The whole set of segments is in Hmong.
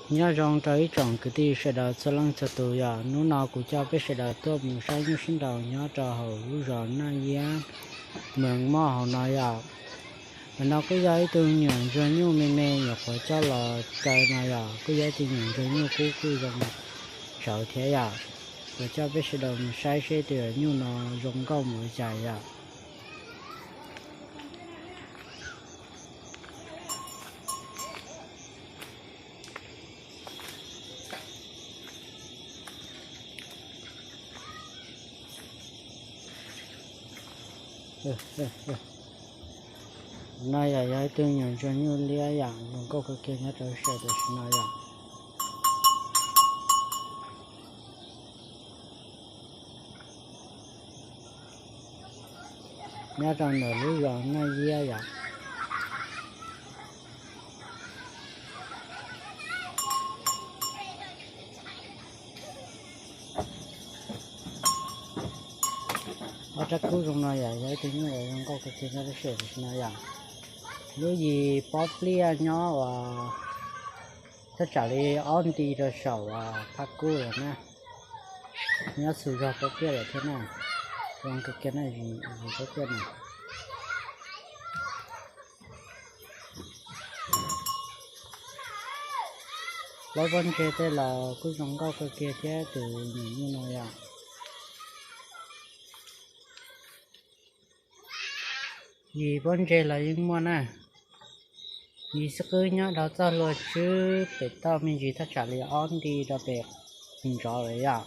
Nyob zoo rau ib tsoom kwv tij sawv daws txhua leej txhua tus yom, hnub no kuv coj peb sawv daws tuaj mus saib nyuj sib nraus nyob rau hauv lub zos Naj Yiab, Mees Moj hauv no yom. Ntawm no kuj yog ib tug nyuam ntsuag nyuj me me nyuam qhuav coj los kaw no yom, kuj yog ib tug nyuam ntsuag nyuj kub kuj zoo tsawv thiab yom. Kuv coj peb sawv daws mus saib seb tus nyuj no zoo nkauj mus li cas yom. No yom, yog ib tug nyuam ntsuag nyuj liab yom, zoo nkauj kawg kiag nyob rau sij hawm tam sim no yom. Nyob rau ntawm lub zos Naj Yiab yom. Ob rab kub zoo no yom, yog ib tug nyuj uas zoo nkauj kawg kiag nyob rau sij hawm tam sim no yom. Lub yim pob pliaj nyob uas thaj tsam li ob nti rau saum phab kub lawm na. Nyob xu zog pob pliaj lawm thiab na. Zoo kawg kiag na, yim pob pliaj na. Plaub pob ntseg tej los kuj zoo nkauj kawg kiag thiab tus nyuam nyuj no yom. Yim pob ntseg los yeej muaj na. Yim xwb qwb nyob rau txoj hlua tswb pem toj me ntsis thaj tsam li ob nti rau pem ntsov lawm yom.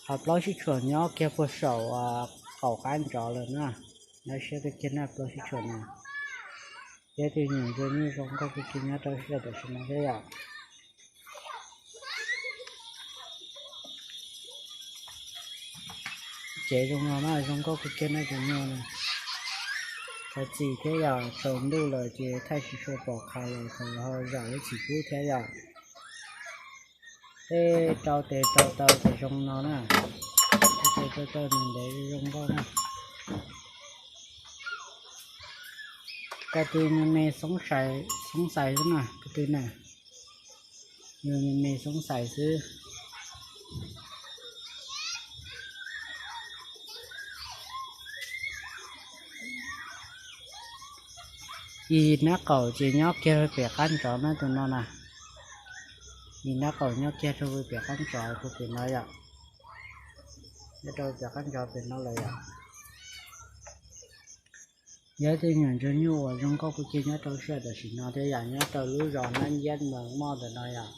Ho plaub sib tshuam nyob kiag puag saum qaum qab ntsov lawm na. Nyob siab kawg kiag na plaub sib tshuam no. Thiab tus nyuam ntsuag nyuj zoo nkauj kawg kiag nyob rau sij hawm tam sim no thiab yom. Tsev zoo no na, zoo nkauj kawg kiag na tus nyuj no. Qhov txim thiab yom, tsaus ntuj lawm ces thaij tsis tshua pom qhov lawm, qhov ho zam lub txim pub thiab yom. Tej rau tes rau taw tes zoo no na. Tej tes rau taw ntev ntev zoo nkauj na. Ko tw me me xoob xais xwb na, ko tw na. Nws me me xoob xais xwb. Yim nab qaum ces nyob kiag rau pem qab ntsov na tus no na. Yim nab qaum nyob kiag rau pem qab ntsov rau pem no yom. Nyob rau pem qab ntsov pem no lawm yom. Yog ib tug nyuam ntsuag nyuj uas zoo nkauj kawg kiag nyob rau sij hawm tam sim no thiab yom, nyob rau lub zos Nab Yiab Mees Moj ntawm no yom.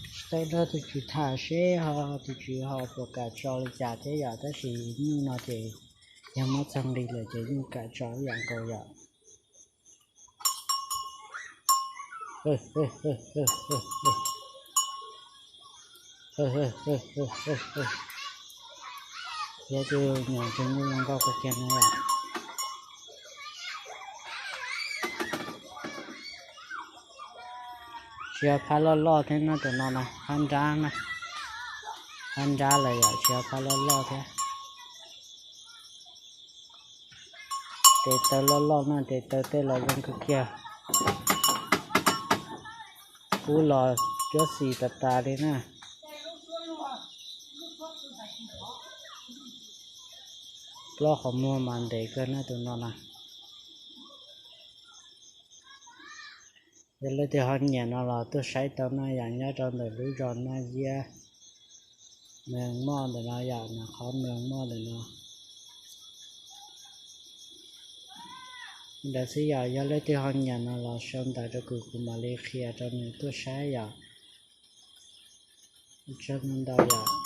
Tsis tau nrog tus tswv tham seb ho tus tswv ho puas kam tso li cas thiab yom, tab sis nyuj no ces yog muab txog nqi lawm ces yeej kam tso ib yam nkaus yom. Yog tus nyuam ntsuag nyuj zoo nkauj kawg kiag no yom. Tsis yog phab loj loj thiab no, tus no na phab nrab na, phab nrab lawm yom, tsis yog phab loj loj thiab. Tes taw loj loj na, tes taw tej los zoo kawg kiag. Kub los cuab xis tas tas li na. Plaub qhov muag mas ntev kawg na tus no na. Yog leej twg ho nyiam no los tuaj saib tau na yom, nyob rau ntawm lub zos Naj Yiab, Mees Moj ntawm no yom, qhov Mees Moj ntawm no. Ntawd xwb yom, yog leej twg ho nyiam no los sau ntawv rau kuv, kuv mam li qhia rau nws tuaj saib yom. Ua tsaug ntau yom.